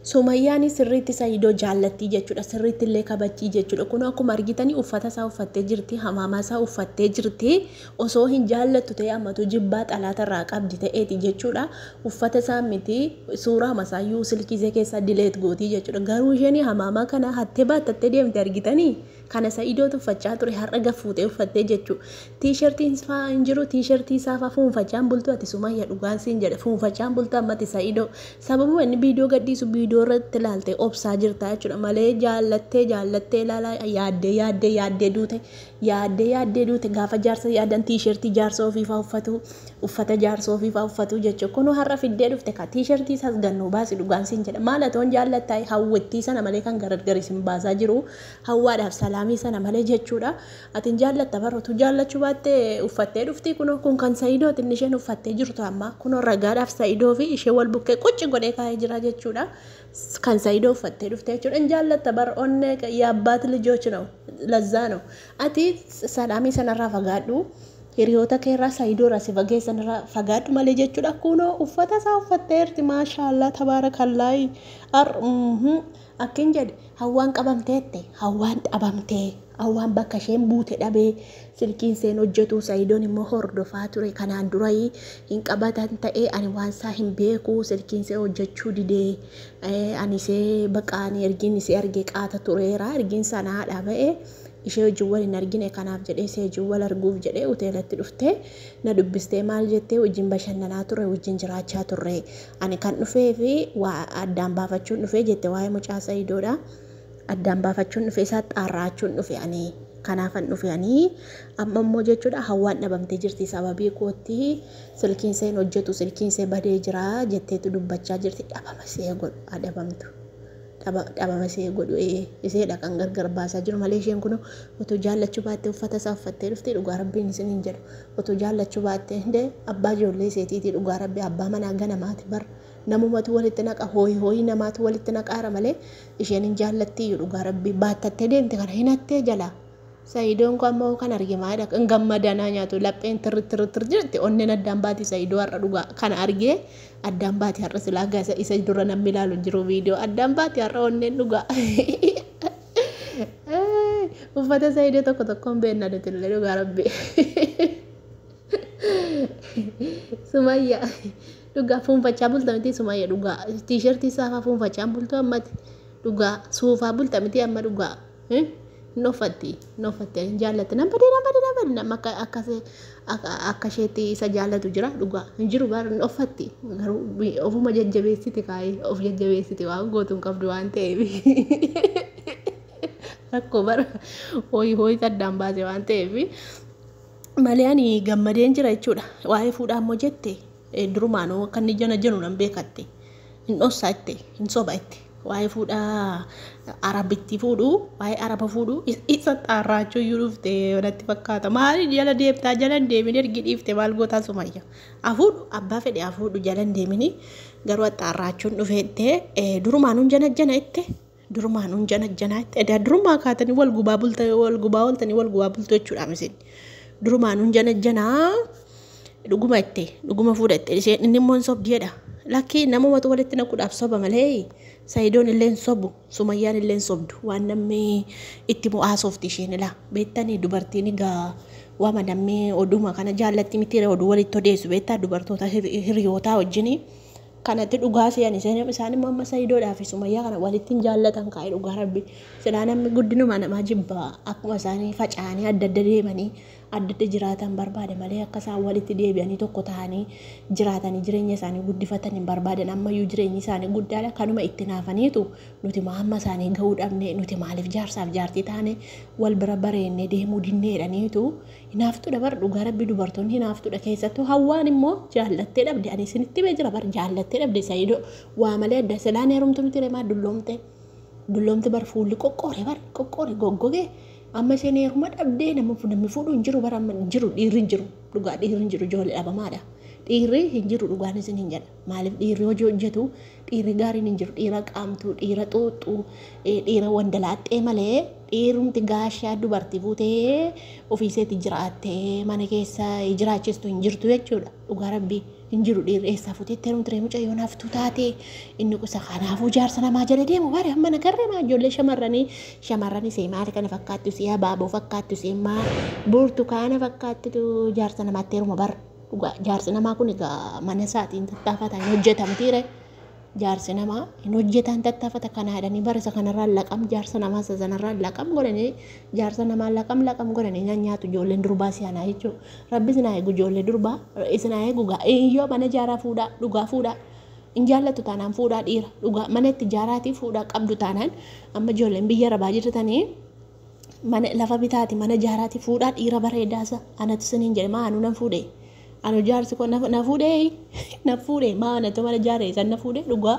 Sumayyaan sirriitti Saidoo jaallattii jechuudha. Sirriitti illee kabajjii jechuudha. Kun akkuma argitanii uffata isaa uffattee jirti. Hamaamaa isaa uffattee jirti. Osoo hin jaallattu ta'e ammatu jibbaa xalaata irraa qabdi ta'eeti jechuudha. Uffata isaa miti suuraa masaayyuu silkii ishee keessaa dileet gootii jechuudha. Garuu isheen hamaamaa kana hattee baattattee deemte argitanii kana Saidootu uffachaa ture har'a gaffuutee uffattee jechuudha. Tiishartiin faa hin jiru, tiishartii isaa faa fuunfachaan bultu ati Sumayya, dhugaan siin jedhe, fuunfachaan bultu ammati Saidoo. Sababuma inni viidiyoo gadhiisu viidiyoo irratti ilaalte obsaa jirta jechuudha malee jaallattee jaallattee ilaalaa yaaddee yaaddee yaaddee duute, yaaddee yaaddee duute. Gaafa jaarsa yaadan tiishartii jaarsa ofii faa uffatu, uffata jaarsa ofii faa uffatu jechuudha. Kunoo har'a fiddee dhufte ka tiishartii isaas gannuu baasi, dhugaan siin jedha. Maal atoon jaallattaa hawwattii sana malee kan gargar isin baasaa jiru hawwaadhaaf salaamii sana malee jechuudha. Atin jaallatta bara utuu jaallachuu baattee uffattee dhufti. Kunoo kun kan Sa'idooti, inni isheen uffattee jirtu amma kunoo ragaadhaaf Sa'idoo fi ishee wal bukkee qucci godhee kaa'ee jira jechuudha. Kan Sa'idoo uffattee dhufte jechuudha. In jaallatta bara onnee yaabbaat lijoች ነው ለዛ ነው ati salaamii sanarraa fagaadhu, hiriyoota keerraa Sa'idoo irraa si fageessan irraa fagaadhu malee jechuudha. Kunoo uffata isaa uffatteerti, maashaallah tabaarakallaahi. Ar akkin jedhe hawwaan qabamteette, hawwaan dhabamtee, hawwaan bakka isheen buute dhabee, silkiin seen hojjetu. Sa'idoon immoo hordofaa ture kanaan dura hin qabatan ta'ee ani waan isaa hin beeku, silkiin see hojjechuu didee, ani see bakka ani ergiin isee argee qaata tureera, ergiin sana haadha ba'ee ishee wajjin wal hin argine, kanaaf jedhee ishee wajjin wal arguuf jedhee hoteelatti dhuftee na dubbistee maal jettee wajjin bashannanaa turre, wajjin jiraachaa turre, ani kan dhufee fi waa addaan baafachuun dhufee jette. Waa'ee mucaa Sa'idoodha. Addaan baafachuun dhufee, isaa xaarraachuun dhufe, ani kanaafan dhufe ani amma immoo jechuudha. Hawwaan dhabamtee jirti sababii kootti, silkiin seen hojjetu, silkiin see badee jira jetteetu dubbachaa jirti. Dhabama see godhu adabamtu, dhabama see godhu, iseedha kan gargar baasaa jiru malee. Isheen kun otoo jaallachuu baattee uffata isaa uffattee dhufte, dhugaa rabbiin isin hin jedhu, otoo jaallachuu baattee hindee abbaa ijoollee iseetiiti, dhugaa rabbi abbaa manaa ganamaati bar. Namumatu walitti naqa, hooyi hooyi namaatu walitti naqaara malee isheen hin jaallattii, dhugaa rabbi baattattee deemte kana hinattee jala. Sa'idoon kun ammoo kan arge maalidha kan gammadanaa nyaatu, lapheen tirri tirri tirri jirti, onneen addaan baati Sa'idoo har'a, dhugaa kana argee addaan baati har'a. Silaa gasa isa dura namni ilaalu jiru viidiyoo addaan baati har'a onneen, dhugaa. Uffata Sa'idoo tokko tokkoon beekna nuti illee, dhugaa rabbi. Sumayya dhugaa fuunfachaa bulta miti Sumayya, dhugaa tiishartii isaa faa fuunfachaa bultu ammati, dhugaa suufaa bulta miti amma, dhugaa. Hin uffatti, hin uffatti, hin jaallatti. Nan badee, nan badee, nan badee, nama akka isheetti isa jaallatu jira, dhugaa hin jiru bara. Hin uffatti garuu ofuma jajjabeessiti kaayee of jajjabeessiti, waan gootu hin qabdu waan ta'eef, rakkoo bara hooyi hooyi addaan baase waan ta'eef malee ani gammadeen jira jechuudha. Waa'ee fuudhaa immoo jette durumaanuu akka inni jana jenu nan beekatte, hin dhossaa itte, hin soba itte. Waa'ee fuudhaa arabitti fuudhuu, waa'ee araba fuudhuu isa xaarraachuu iyyuu dhufte natti fakkaata. Maali jala deemtaa? Jala hin deemin, ergi dhiifte maal gootaa Sumayya? Afuudhu abbaa fedhe afuudhu, jala hin deemini, garuu xaarraachuun dhufeette durumaanuun jana jana itte, durumaanuun jana jana itte. Edaa durumaa kaatanii wal gubaa bulta, wal gubaa ooltanii wal gubaa bultu jechuudha misin. Durumaanuun jana janaa dhuguma itte, dhuguma fuudhatte isheen, inni immoo hin sobdi jedha. Lakkii namumatu walitti naquudhaaf soba malee Sa'idoon illee hin sobu, Sumayyaan illee hin sobdu. Waan namni itti mo'aasofti isheen ilaa beektanii, dubartiin egaa waama namni oduma kana jaallatti miti, oduu walitti odeessu beektaa, dubartoota hiriyootaa wajjinii. Kanatti dhugaa se'an isaan immoo amma Sa'idoodhaa fi Sumayyaa kana walitti hin jaallatan kaa'e, dhugaa rabbi. Silaa namni guddinuma namaa jibbaa, akkuma isaanii faca'anii adda adda deemanii adda adda jiraatan barbaade malee akka isaan walitti deebi'anii tokko ta'anii jiraatanii jireenya isaanii guddifatan hin barbaadan. Ammayyuu jireenyi isaanii guddaadha, kanuma itti naafaniitu nuti amma isaanii gahuu dhabne, nuti maaliif jaarsaaf jaartii taane wal bira bareennee deemuu dinneedhaniitu hinaaftudha bar, dhugaa rabbi dubartoonni hinaaftudha. Keessattuu hawwaan immoo jaallattee dhabde, ani isinitti himee jira bar, jaallattee dhabde Sa'iidoo waa malee adda silaan heerumtu miti remaa, dulloomte dulloomte bar, fuulli qoqqoore bar, qoqqoore goggogee. Amma isheen heeruma dhabdee nama namni fuudhu hin jiru bara, amma hin jiru, dhiirri hin jiru, dhugaa dhiirri hin jiru, ijoollee dhabamaadha. Dhiirri hin jiru dhugaan isin hin jedha. Maaliif dhiirri hojii hojjetu dhiirri gaariin hin jiru. Dhiira qaamtuu, dhiira xuuxxuu, dhiira wandalaaxxee malee dhiirumti gaashaa dubartii fuutee ofiiseetti jiraattee mana keessa jiraachistu hin jirtu jechuudha. Dhugaa rabbii hin jiru dhiirri eessaa fuuteetti heerumti ree mucayyoo naaftuu taate inni kusa kanaafuu jaarsa namaa jala deemu bare amma nagarree maa ijoollee shamarranii shamarranii see maal kana fakkaattu see abaaboo fakkaattu see maa burtukaana fakkaattu jaarsa namaatti heeruma bara. Dhugaa jaarsi namaa kun egaa mana isaatiin tattaafata hin hojjetamtiire. Jaarsi namaa hin hojjetan tattaafata kana jedhanii bara isa kanarraa laqam jaarsa namaa isa sanarraa laqam godhanii jaarsa namaa laqam laqam godhanii nyaatu ijoolleen durbaa si'anaa jechuudha. Rabbi isin haa eegu ijoollee durbaa isin haa eegu gaa iyyoo mana jaaraa fuudhaa dhugaa fuudhaa. Hin jaallattu taanaan fuudhaa dhiira dhugaa mana itti jaaraatii fuudhaa qabdu taanaan amma ijoolleen biyya arabaa jirtanii mana lafa bitaati mana jaaraatii fuudhaa dhiira bareedaasa anatu isiniin jedhe maa anuu nan fuudhee. Anu jaarsi koo na fuudhee na fuudhee maa anatu mana jaaree san na fuudhee dhugaa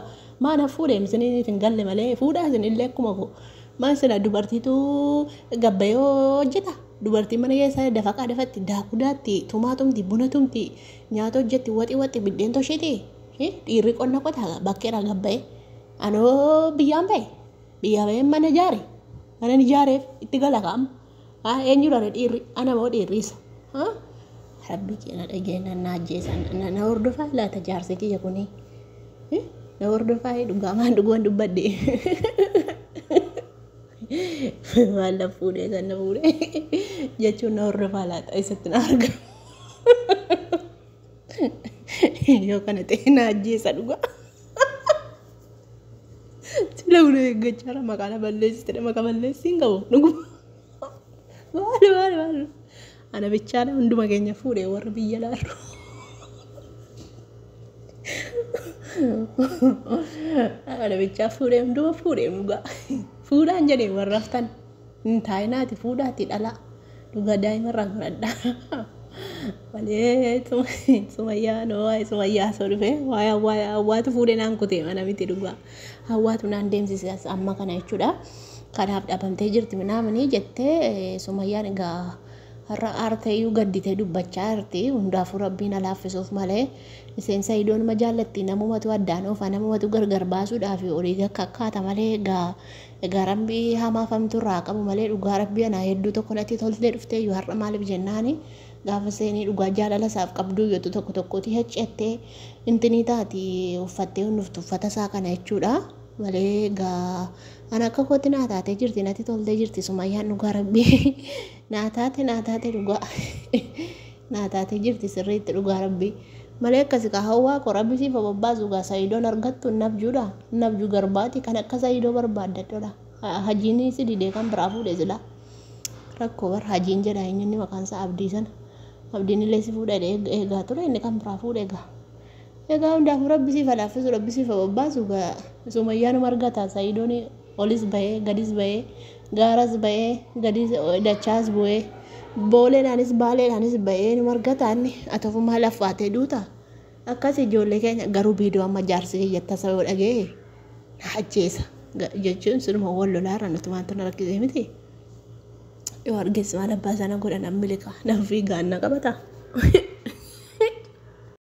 maa na fuudhee isiniin hin galle malee fuudhaa isin illee akkuma koo maa sila dubartiitu gabbayoo hojjeta dubartiin mana keessa dafaqaa dafatti daakuu daatti tumaa tumti buna tumti nyaata hojjetti waxi waxi biddeen toshiti dhiirri qonna qota bakkeedhaa gabbayee anoo biyyaan ba'e biyyaa ba'ee mana jaare mana ijaareef itti gala kaa'ama eenyudha dhiirri ana moo dhiirri isa. Rabbi kee na dhageenyaan na ajjeesan na hordofaa laata jaarsi kiyya kuni na hordofaa dhugaa maan dhuguman dubbadde maal na fuudhee san na fuudhee jechuun na hordofaa laata isatti na arga yoo kana ta'e na ajjeesa dhugaa. Sila buna eeggachaa maqaa na balleessite maqaa balleessii hin qabu dhuguma maali maali maali. Ana bichaadha hunduma keenya fuudhee warra biyya laallu. Ana bichaa fuudhee hunduma fuudhee dhugaa. Fuudhaan jedhee warra haftan hin taa'inaati fuudhaati dhalaa dhugaa daa'imarraa godhadhaa. Malee sumayyaa noo waa'ee sumayyaa osoo dhufee waa'ee hawwaatu fuudhee naan kutee mana miti dhugaa. Hawwaatu naan deemsise amma kana jechuudha. Kanaaf dhabamtee jirti minaamini jettee sumayyaan egaa har'a aarteeyyuu gadditee dubbachaa jirti. Hundaafuu rabbiin alaaffisuuf malee isheen Sa'idoon ma jaallatti namumatu addaan oofa namumatu gargar baasuudhaaf olii kakkaata malee egaa egaa rabbii hamaafamtu irraa qabu malee dhugaa rabbii anaa hedduu tokko natti toltee dhuftee iyyuu har'a maaliif jennaani gaafa seenii dhugaa jaalala isaaf qabduu yootu tokko tokkotti heccettee intinii taati uffattee hunduftu uffata isaa kana jechuudha. Malee egaa ana akka kootti naa taatee jirti natti toltee jirti sumayyaan dhugaa rabbii naa taate naa taate dhugaa naa taatee jirti sirriitti dhugaa rabbii. Malee akkasi kaa hawwaa koo rabbi siif bobbaasu gaa Sa'idoon argattu nabjuudha nabjuu garbaati kan akka Sa'idoo barbaaddadhodha. Hajiin si didee kan biraa fuudhe sila rakkoo bar hajiin jedha eenyunni maqaan isaa abdii sana abdiin illee si fuudha eegaa ture inni kan biraa fuudhe egaa. Egaa hundaafuu rabbi siif alaaffisu rabbi siif bobbaasu gaa sumayyaanuma argata Sa'idoon olis bahee gadis bahee gaaras bahee gadis dachaas bu'ee booleedhaanis baaleedhaanis bahee numa argata inni ati ofumaa laffaatee duuta. Akkas ijoollee keenya garuu viidiyoo amma jaarsi kiyya tasa yoo dhaga'e na ajjeesa jechuun sunuma wal lolaarra nuti waanta na rakkisee miti. Yoo arges maal abbaa sana godha nan miliqa nan fiigaa na qabata.